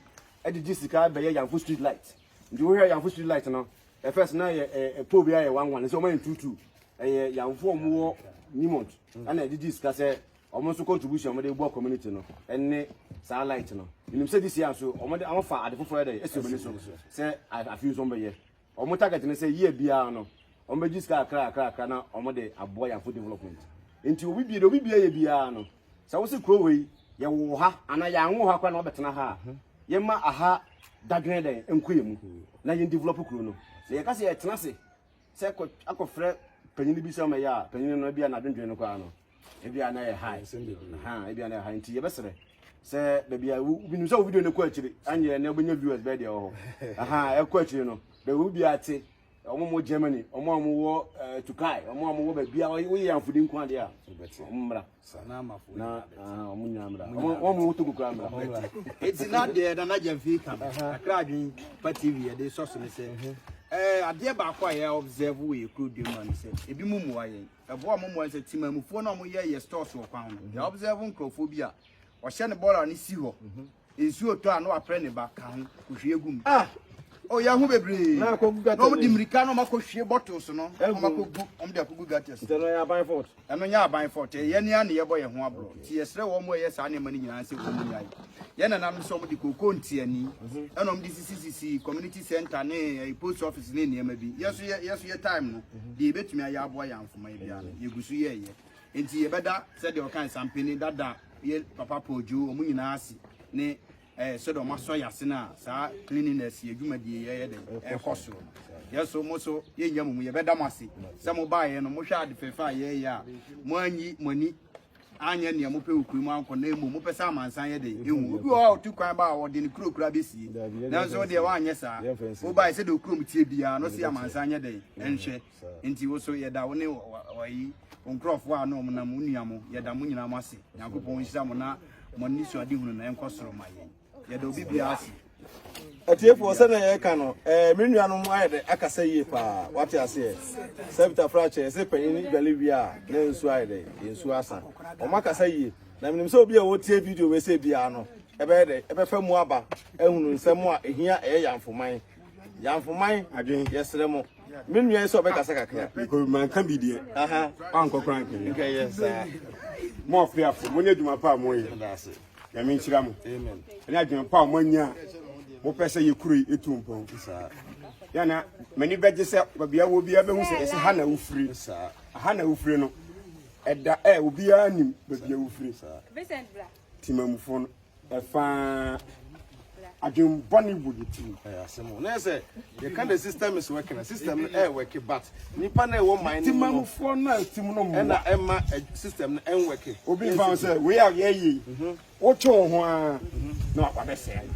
ɛde gye sika bɛyɛ Yanfo street light nti wohwɛ Yanfo street light no ɛ first na yɛ ɛ ɛ pole bi ayɛ one one nso wɔn ayɛ 2 2 ɛyɛ Yanfo a wɔwɔ Nimont ɛna ɛde gye sika sɛ wɔn nso contribution a wɔde bɔ community no ɛne saa light no nim sɛ this year nso wɔn de wɔn fa ade foforɔ yɛ dɛ ɛsi wɔn ani so sɛ afi nso wɔn bɛyɛ wɔn target ne sɛ year biara no wɔn bɛgye sika akra akra akra na wɔn de aboa Yanfo development nti obi bie de obi bie yɛ biara no sɛ wosi kuro wei yɛwɔ ha anaa yɛanwo ha koraa na wɔbɛtena ha a yɛma aha dadwene dɛn nkɔ yɛ mu na yɛn develop kuro no na yɛka sɛ yɛtena ase sɛ kɔ akɔfrɛ panyin bi sɛ ɔmɛyɛ a panyin no ebi a n'adwendwene no koraa no ebi a na yɛ high ha ebi a na yɛ high nti yɛbɛsrɛ sɛ baabi a wo binim sɛ wo video no kɔ akyire anyɛ na wobɛnya viewers bɛyɛ deɛ wɔ hɔ aha ɛkɔ akyire no baabi wo bi ate wɔn mo Germany wɔn a wɔwɔ Turkey wɔn a wɔwɔ baabi a woyɛ yanfodi nko adeɛ a wɔn mmra na wɔn nyinaa mmra wɔn mo Togo koraa mmra. Eti na deɛ Nana Gyamfi ka no Accra Adwene Pa TV yɛde sɔ so ne sɛ ɛɛ adeɛ baako a yɛ observe wɔ yɛ kuro dua mu ne sɛ ebi mu mmoa yɛn ɛboa mo mmoa sɛ timamufoɔ no a wɔyɛ yɛ stores wɔ kwan ho no yɛ observe nkurɔfoɔ bi a ɔhyɛ ne bɔɔla ne si hɔ nsuo tɔ a na waprɛ ne ba ka ho kɔhwie gu mu. Ah! Oh, yɛ ho bebree. Na akɔgu gutter Na wɔn de mu. mmirika na wɔn akɔhwie bottles no na wɔn akɔgu wɔn de akɔgu gutters. Nti ɛno yɛ aban fault. Ɛno nyɛ aban fault. Ɛyɛ ne a na yɛbɔ yɛn ho aborɔ. Nti yɛsrɛ wɔn a ɛyɛ saa nneɛma no nyinaa sɛ wɔn nyae. Yɛn nananom sɛ wɔn de kooko ntiani ɛna wɔn de sisisisi community center ne post office ne nneɛma bi. Yɛ so yɛ yɛ so yɛ time no deɛ yɛbɛtumi ayɛ aboa yɛn afoma yi biara no yɛgu so yɛɛyɛ. Nti yɛbɛda sɛdeɛ ɔka nsampene dada yɛ papa Pɔdwo wɔn nyinaa ase ne sɛdeɛ wɔn asɔ yɛ ase no a saa cleanliness yɛ dwumadie yɛyɛ dɛ ɛkɔ soro no. Yɛ so mo so yɛnnya mo mu yɛbɛda mo ase sɛ mo baeɛ no mohwɛ ade fɛfɛ a yɛyɛ a mo anyi mo ani anyɛ nea mopɛ wɔ kurom ankɔ na mmom mopɛ sɛ amansan yɛ dɛ ehu. Obi wɔ hɔ a ɔtu kwan ba a ɔde ne kuro kura bɛsie nanso deɛ woanyɛ saa wobaeɛ sɛdeɛ okurom tie biara no si amansan nyɛ dɛ ɛnhwɛ. Nti wo so yɛda wo ne wɔyi wo nkurɔfoɔ a na wɔn nam wo nua mo yɛda mo nyinaa mo ase. Nyankopɔn nhyira mo na mo ani so ade hunu na ɛnkɔ soro ma yɛn. Yɛda obi biara ase. Atiefoɔ, sɛdeɛ yɛreka no, ɛɛ me nuanom ayɛ dɛ akasa yie paa, wate aseɛ. Sɛ Peter Frakyɛ, sɛ panyin dwale wie a, na nsuo ayɛ dɛ, nsuo asa. Wɔn akasa yie. Na menim sɛ obi a wɔtie video wei sɛ biara no, ɛbɛyɛ dɛ, ɛbɛfa mu aba, ahunu nsɛm a ɛhia ɛyɛ Yamfoman. Yamfoman, yɛsrɛ mo. Me nua yi sɛ ɔbɛkasa kakra. Mekɔ manka bi deɛ. Aha. Wankɔ koraa nkɛyɛ. Nkɛyɛ saa. Mo ɔpeafo, mo ne adwuma pa a moyɛ. Nyame nhyira mo. Amen. Ɛne adwene pa a moanya a mopɛ sɛ yɛ kuro yi ɛtu mpɔn. Yana m'ani bɛgye sɛ baabi a wɔ biara bɛhu sɛ yɛsɛ ha na wofiri. Ha na wofiri no. Ɛda ɛ obiara nim baabi a wofiri. Timamufoɔ no ɛfaa adwene bɔne wɔ yɛ tirim. Ɛyɛ asɛm o. Na yɛ sɛ yɛka the system is working a system no ɛyɛ working but nipa na ɛwɔ man no mu no Timamufoɔ no a tim no mmoa. ɛna ɛma ɛ- system no ɛnwɛke. Obi nfa ho sɛ wei a yɛyɛ yi wotwe wo ho ara na wabɛsɛe no.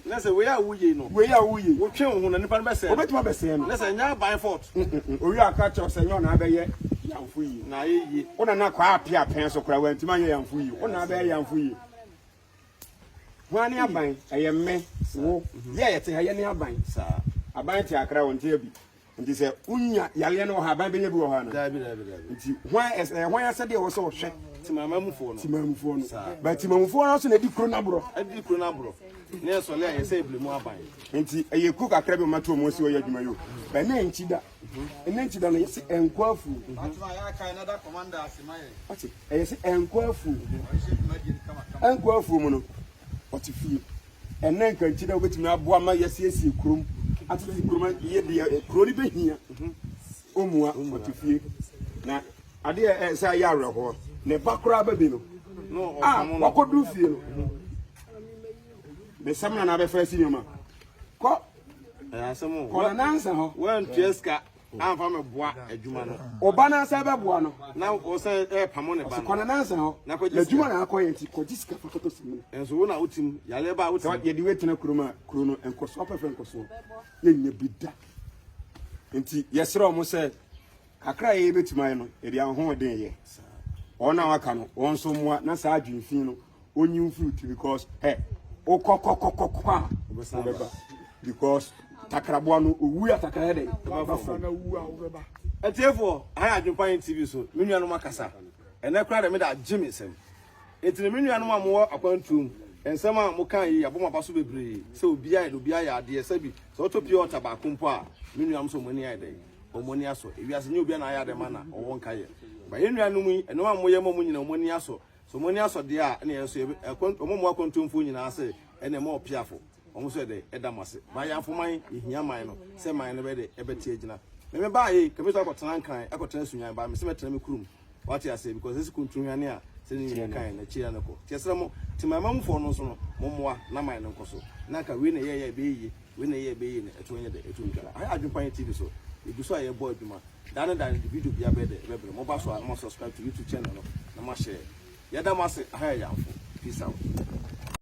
Na sɛ wei a woyɛ no Wei a woyɛ yi wotwe wo ho na nipa no bɛsɛe no. wobɛtumi abɛsɛe no. Na sɛ ɛnyɛ aban fault Owi aka kyerɛ wo sɛ nyɛ ɔna abɛyɛ yamfo yie. na ayɛ yie. Wo nana kɔ ape apɛn so koraa wantumi anyɛ yamfo yie. Wo na abɛyɛ yamfo yie. Hwan ne aban? Ɛyɛ me, wo. Yɛ a yɛte ha yɛ ne aban. Saa. Aban te akra wɔn te abi. Nti sɛ wonya yareɛ no wɔ ha aban bɛnya bi wɔ hɔ ana? Daabi daabi daabi. Nti hwan ɛsɛ hwan asɛdeɛ ɛwɔ sɛ ɔhwɛ Timamufoɔ no. timamufoɔ no. Saa. Ba timamufoɔ no nso na ɛdi kuro no aborɔ. Ɛdi kuro no aborɔ. Na yɛsɔle a yɛsɛ ebile mu aban. Nti ɛyɛ kuo kakra bi ɔma to ɔmo si ɔyɛ adwuma yi o. Ba ɛnɛ nkyi da. Ɛnɛ nkyi da no yɛsɛ ɛnkɔ afuo. Ɔte ɛyɛ sɛ ɛnkɔ afuo. Ɛnkɔ afuo mu no ɔte fie. Ɛnɛ nka nkyi da wobɛtumi aboa ma yɛsiesie kurom. Atete kurom yɛ deɛ kuro no bɛhia. Ɔmua ɔte fie. Na adeɛ ɛ sɛ ayɛ awerɛhoɔ. Ne ba koraa ba bi no. No A ɔfam no. wakɔduru fie no. Ne sɛm na na abɛfa asi nneɛma. Kɔ Ɛyɛ asɛm o. kɔ na nansa hɔ. Wantua sika amfa mɛboa adwuma no. Ɔba n'asa bɛboa no. Na ɔsɛ ɛpamo ne ba Ɔsɛ no. kɔ na nansa hɔ. Na kɔgye Na sika. adwuma na akɔyɛ nti kɔgye sika fa kɔtɔ samina. Nso wo na wotim yare ba a Sɛ wotim. yɛde wei tena kurom a kuro no nkɔsoɔ apɛfɛ nkɔsoɔ yɛnyɛ bi da. Nti yɛsrɛ wɔn sɛ kakra a yɛbɛtumi ayɛ no yɛde ahoɔden yɛ. Wɔn a waka no wɔn nso mmoa na saa adwemfi no onyi mfiri ti because ɛ wokɔkɔkɔkɔkɔ a wobɛba because takraboa no owu a takra yɛ dɛ ɛbɛba fam. Atiefoɔ, aha yɛ Adwempa Yɛn TV so, me nuanom akasa. Ɛnɛ koraa deɛ mede agye me nsam. Enti no me nuanom a mowɔ akwantuo mu, nsɛm a mokaa yi abɔ mo aba so bebree sɛ obiara yɛ dɛ, obiara yɛ adeɛ. Sɛbi, sɛ wotɔ pure water baako mpo a, me nuanom sɛ wɔn ani ayɛ dɛn? Wɔn ani asɔ. Ewiase nyɛ obiara na ayɛ adeɛ ma na ɔwɔ nka yɛ. Ba yɛn nuanom yi, nneɛma a moyɛ ma wɔn nyinaa wɔn ani asɔ. Sɛ wɔn ani asɔ deɛ a, ɛna yɛn nso yɛbɛ, akwan, wɔn a wɔwɔ akwantuomfoɔ nyinaa sɛ ɛna ɛma ɔpeafo. Wɔn nso yɛ dɛ, ɛda mo ase. Ba yɛn man, yɛhia man no, sɛ man no bɛyɛ dɛ, ɛbɛte agyina. Me me baa yei, kɛmɛ sɛ akɔtena Nkran, akɔtena Sunyani, ba me sɛ mɛtena me kurom. Wate aseɛ, because ɛsi kuntuhwane a, sɛ ne nyinaa kan na akyiri na kɔ. Nti ɛsrɛ mo, Temamamufoɔ no nso no, mommoa na man no nkɔ so. Na anka wei na ɛyɛɛyɛ a ɛbɛyɛ yie, wei na ɛyɛɛ ɛbɛyɛ yie no, ɛto nyɛ dɛ, ɛto ntwa. Aha yɛ Adwempa Yɛn TV so, yɛgu so a yɛbɔ adwuma. Daa ne daa no, de video biara bɛyɛ dɛ, ɛbɛbrɛ. Moba so a, na mo subscribe to YouTube channel no, na mo ahyɛ. Yɛda mo ase, aha yɛ Yamfo. Peace out.